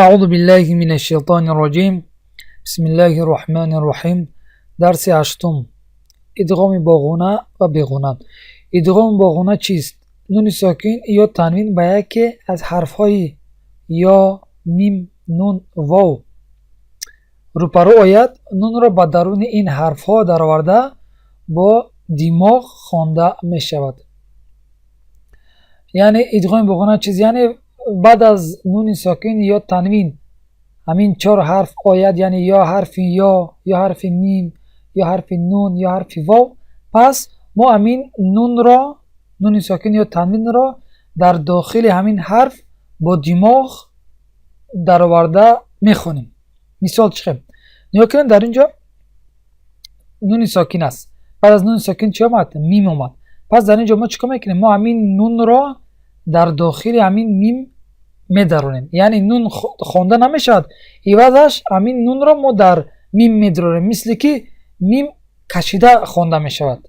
أعوذ بالله من الشيطان الرجيم. بسم الله الرحمن الرحيم. Дарси ҳаштум: идғоми боғуна ва беғуна. Идғоми боғуна чист? Нуни сокин ё танвин ба яке аз ҳарфҳои ё, мим, нун, вов рӯпарӯ ояд, нунро ба даруни ин ҳарфҳо дароварда, бо димоғ хонда мешавад. Яъне идғоми боғуна чиз? Яъне баъд аз нуни сокин ё танвин ҳамин чор ҳарф ояд, яъне ё ҳарфи ё, ё ҳарфи мим, ё ҳарфи нун, ё ҳарфи вов, пас мо ҳамин нунро, нуни сокин ё танвинро дар дохили ҳамин ҳарф бо димоғ дароварда мехонем. Мисол чӣ хел? Нигоҳ кунед, дар ин ҷо нуни сокин аст. Баъд аз нуни сокин чӣ омад? Мим омад. Пас дар ин ҷо мо чӣ кор мекунем? Мо ҳамин нунро дар дохили ҳамин мим медаронем, яъне нун хонда намешавад, ивазаш ҳамин нунро мо дар мим медарорем, мисли ки мим кашида хонда мешавад.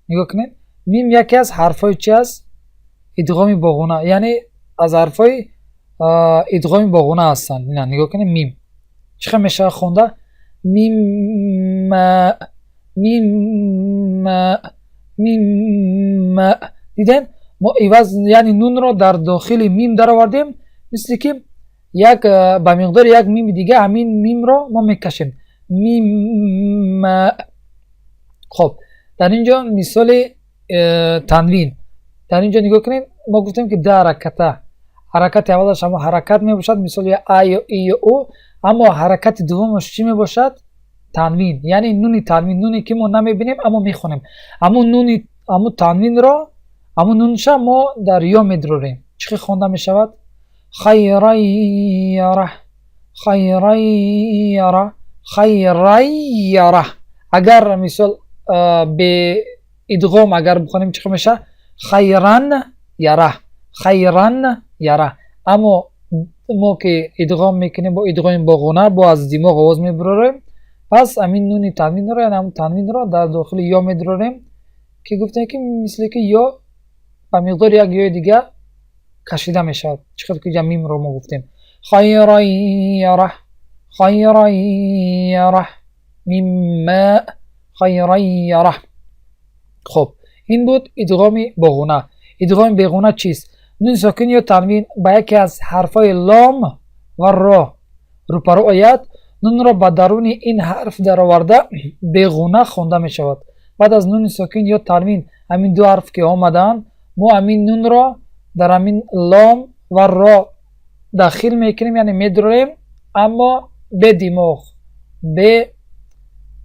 Нигоҳ кунед, мим яке аз ҳарфҳои чи аст? Идғоми боғуна, яъне аз ҳарфҳои идғоми боғуна ҳастанд. Ина, нигоҳ кунед, мим чӣ хел мешавад хонда? Мимма, мимма, мимма. Дидем, мо иваз, яъне нунро дар дохили мим даровардем, мисли ки як ба миқдори як мими дига ҳамин мимро мо мекашем: мимма. Хоб, дар ин ҷо мисоли танвин. Дар ин ҷо нигоҳ кунед, мо гуфтем, ки ду ҳараката. Ҳаракати аввалаш ҳамо ҳаракат мебошад, мисоли а ё и ё у, аммо ҳаракати дуввумаш чӣ мебошад? Танвин, яъне нуни танвин, нуне ки мо намебинем, аммо мехонем. Ҳамун нуни, ҳамун танвинро, ҳамун нунша мо дар ё медурорем. Чӣ хел хонда мешавад? خيرا يره، خيرا يره، خيرا يره. Агар мисол бе идғом агар бихонем, чӣ меша? خيرا يره، خيرا يره. Аммо мо ки идғом мекунем, бо идғоми боғуна, бо аз димоғ овоз мебурорем, пас ҳамин нуни танвинро, яъне ҳамун танвинро дар дохили ё медурорем, ки гуфтем, ки мисли ки ё ба миқдори як ёи дига кашида мешавад, чӣ хел ки мимро мо гуфтем: خيرا يره، خيرا يره، مما خيرا يره. Хоб, ин буд идғоми боғуна. Идғоми беғуна чист? Нуни сокин ё танвин ба яке аз ҳарфҳои лом ва ро рӯпарӯ ояд, нунро ба даруни ин ҳарф дароварда, беғуна хонда мешавад. Баъд аз нуни сокин ё танвин ҳамин ду ҳарф ки омадаанд, мо ҳамин нунро дар ҳамин лом ва ро дахил мекунем, яъне медурорем, аммо бе димоғ, бе,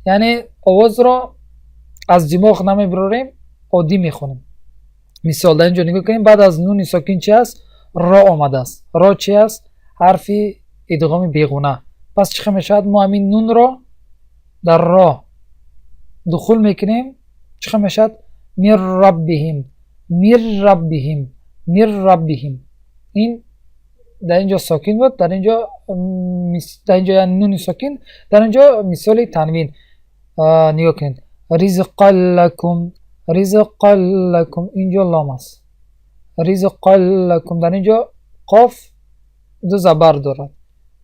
яъне овозро аз димоғ намебурорем, оддӣ мехонем. Мисол, дар ин ҷо нигоҳ кунем, баъд аз нуни сокин чи аст? Ро омадааст. Ро чи аст? Ҳарфи идғоми беғуна. Пас чӣ хел мешавад? Мо ҳамин нунро дар ро духул мекунем. Чӣ хел мешавад? من ربهم، من ربهم، من ربهم. Ин дар ин ҷо сокин буд, дар ин ҷо нуни сокин, дар ин ҷо мисоли танвин. Нигоҳ кунед: رزقا لكم، رزقا لكم. Инҷо лом аст. رزقا لكم. Дар ин ҷо қоф ду забар дорад,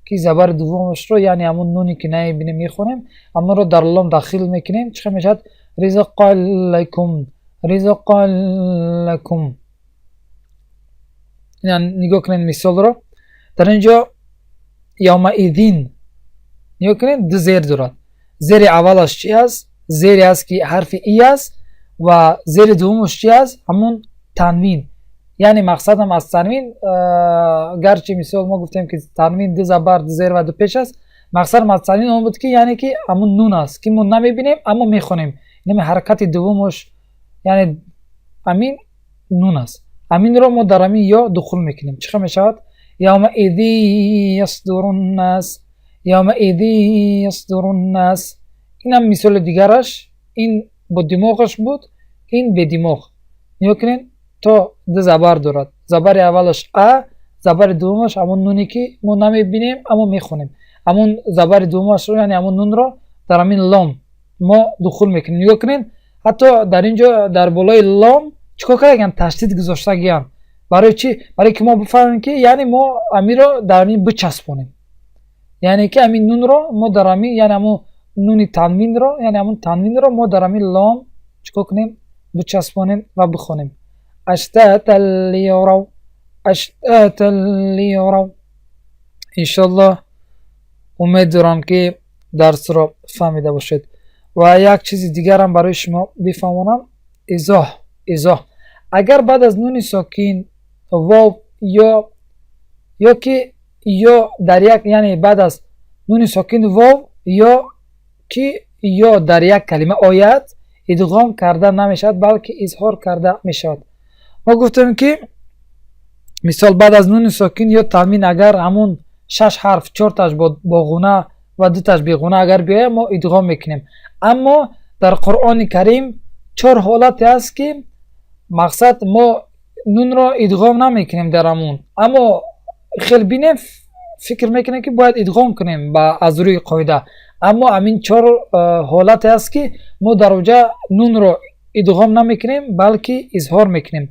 ки забари дуввумашро, яъне ҳамун нуне ки намебинем, мехонем, ҳамонро дар лом дахил мекунем. Чӣ хел мешавад? رزقا لكم، رزقا لكم. Нигоҳ кунед мисолро. Дар ин ҷо يومئذ, нигоҳ кунед, ду зер дорад. Зери аввалаш чи аст? Зере аст, ки ҳарфи и аст, ва зери дуввумаш чи аст? Ҳамун танвин. Яъне мақсадам аз танвин, гарчи мисол мо гуфтем, ки танвин ду забар, ду зер ва ду пеш аст, мақсадам аз танвин он буд, ки яъне ки ҳамун нун аст, ки мо намебинем, аммо мехонем. Инами ҳаракати дуввумаш, яъне ҳамин нун аст, ҳаминро мо дар ҳамин ё духул мекунем. Чӣ хел мешавад? يومئذ يصدر الناس، يومئذ يصدر الناس. Инам мисоли дигараш. Ин бо димоғаш буд, ин бедимоғ. Нигоҳ кунед, то ду забар дорад. Забари аввалаш а, забари дуввумаш ҳамон нуне, ки мо намебинем, аммо мехонем. Ҳамон забари дуввумашро, яъне ҳамон нунро дар ҳамин лом мо духул мекунем. Нигоҳ кунед, ҳатто дар ин ҷо дар болои лом чӣ кор кардагиан? Ташдид гузоштагиан. Барои чӣ? Барои ки мо бифаҳмем, ки яъне мо амиро дар амин бичаспонем, яъне ки ҳамин нунро мо дар ҳамин, яъне ҳамун нуни танвинро, яъне ҳамун танвинро мо дар ҳамин лом чикор кунем? Бичаспонем ва бихонем. Аштатан лиярав, аштатан лиярав. Иншоллоҳ, умед дорам, ки дарсро фаҳмида бошед. Ва як чизи дигарам барои шумо бифаҳмонам. Изоҳ, изоҳ. Агар баъд аз нуни сокин вов ё ки ё дар як, яъне баъд аз нуни сокин вов ё ки ё дар як калима ояд, идғом карда намешавад, балки изҳор карда мешавад. Мо гуфтем, ки мисол, баъд аз нуни сокин ё танвин агар ҳамун шаш ҳарф, чорташ бо ғуна ва дуташ беғуна агар биёяд, мо идғом мекунем. Аммо дар Қуръони Карим чор ҳолате аст, ки мақсад мо нунро идғом намекунем дар ҳамун. Аммо хел бинем, фикр мекунем, ки бояд идғом кунем аз рӯи қоида. Аммо ҳамин чор ҳолате аст, ки мо дар оҷа нунро идғом намекунем, балки изҳор мекунем.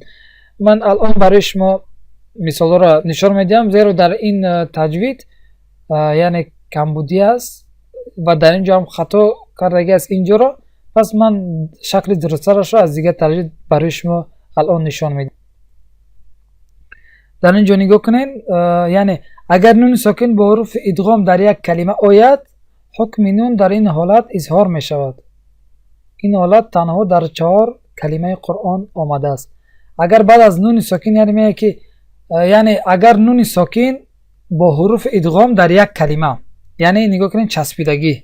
Ман алон барои шумо мисолҳоро нишон медиҳам, зеро дар ин таҷвид, яъне, камбудӣ аст ва дар ин ҷо ҳам хато кардагӣ аст инҷоро. Пас ман шакли дурусттарашро аз дигар таҷвид барои шумо алон нишон медиҳам. Дар ин ҷо нигоҳ кунед, яъне агар нуни сокин бо ҳуруфи идғом дар як калима ояд, ҳукми нун дар ин ҳолат изҳор мешавад. Ин ҳолат танҳо дар чаҳор калимаи Қуръон омадааст. Агар баъд аз нуни сокин, яъне меяд, ки яъне агар нуни сокин бо ҳуруфи идғом дар як калима, яъне нигоҳ кунед, часпидагӣ,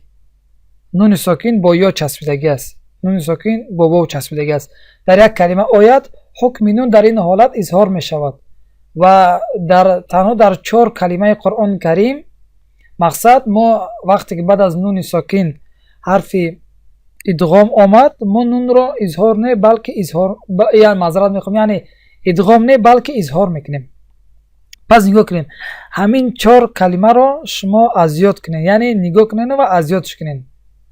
нуни сокин бо ё часпидагӣ аст, нуни сокин бо вов часпидагӣ аст, дар як калима ояд, ҳукми нун дар ин ҳолат изҳор мешавад. Ва дар танҳо дар чор калимаи Қуръони Карим, мақсад, мо вақте ки баъд аз нуни сокин ҳарфи идғом омад, мо нунро изҳор не, балки изҳор, маъзарат мехоҳам, яъне идғом не, балки изҳор мекунем. Пас нигоҳ кунем, ҳамин чор калимаро шумо аз ёд кунед, яъне нигоҳ кунед ва аз ёдш кунед.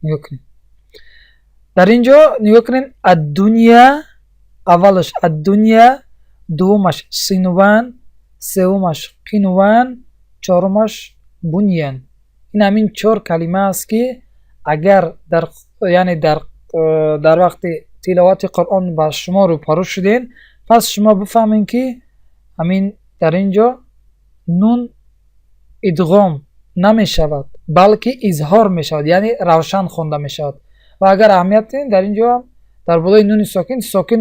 Нигоҳ кунед, дар ин ҷо нигоҳ кунед: аддуния аввалаш, аддуния, дуввумаш синван, севумаш қинван, чорумаш буньян. Ин ҳамин чор калима аст, ки агар дар, яъне дар вақти тиловати Қуръон ба шумо рӯпарӯ шудем, пас шумо бифаҳмед, ки ҳамин дар ин ҷо нун идғом намешавад, балки изҳор мешавад, яъне равшан хонда мешавад. Ва агар аҳамият диҳем, дар ин ҷо дар болои нуни сокин сокин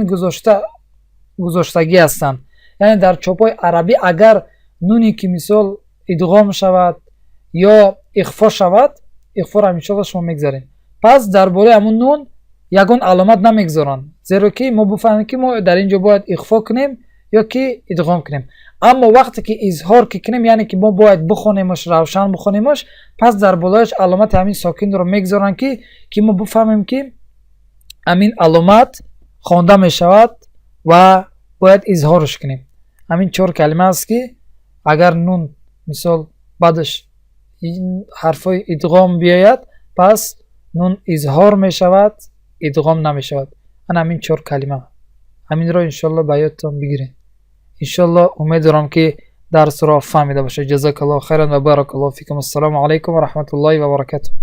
гузоштагӣ ҳастанд. Яъне дар чопҳои арабӣ агар нуне ки мисол идғом шавад ё ихфо шавад, ихфоро иншоалло шумо мегзарем, пас дар болои ҳамун нун ягон аломат намегзоранд, зеро ки мо бифаҳмем, ки мо дар ин ҷо бояд ихфо кунем ё ки идғом кунем. Аммо вақте ки изҳор ки кунем, яъне ки мо бояд бихонемаш, равшан бихонемаш, пас дар болояш аломати ҳамин сокинро мегзоранд, ки мо бифаҳмем, ки ҳамин аломат хонда мешавад ва бояд изҳорш кунем. Ҳамин чор калима аст, ки агар нун мисол баъдаш ҳарфҳои идғом биёяд, пас нун изҳор мешавад, идғом намешавад. Ана ҳамин чор калима, ҳаминро иншоалло ба ёдтон бигиред. Иншоалло, умед дорам, ки дарсро фаҳмида бошед. Ҷазакаллоҳу хайран ва баракаллоҳу фикум. Ассалому алайкум ва раҳматуллоҳи ва баракатуҳ.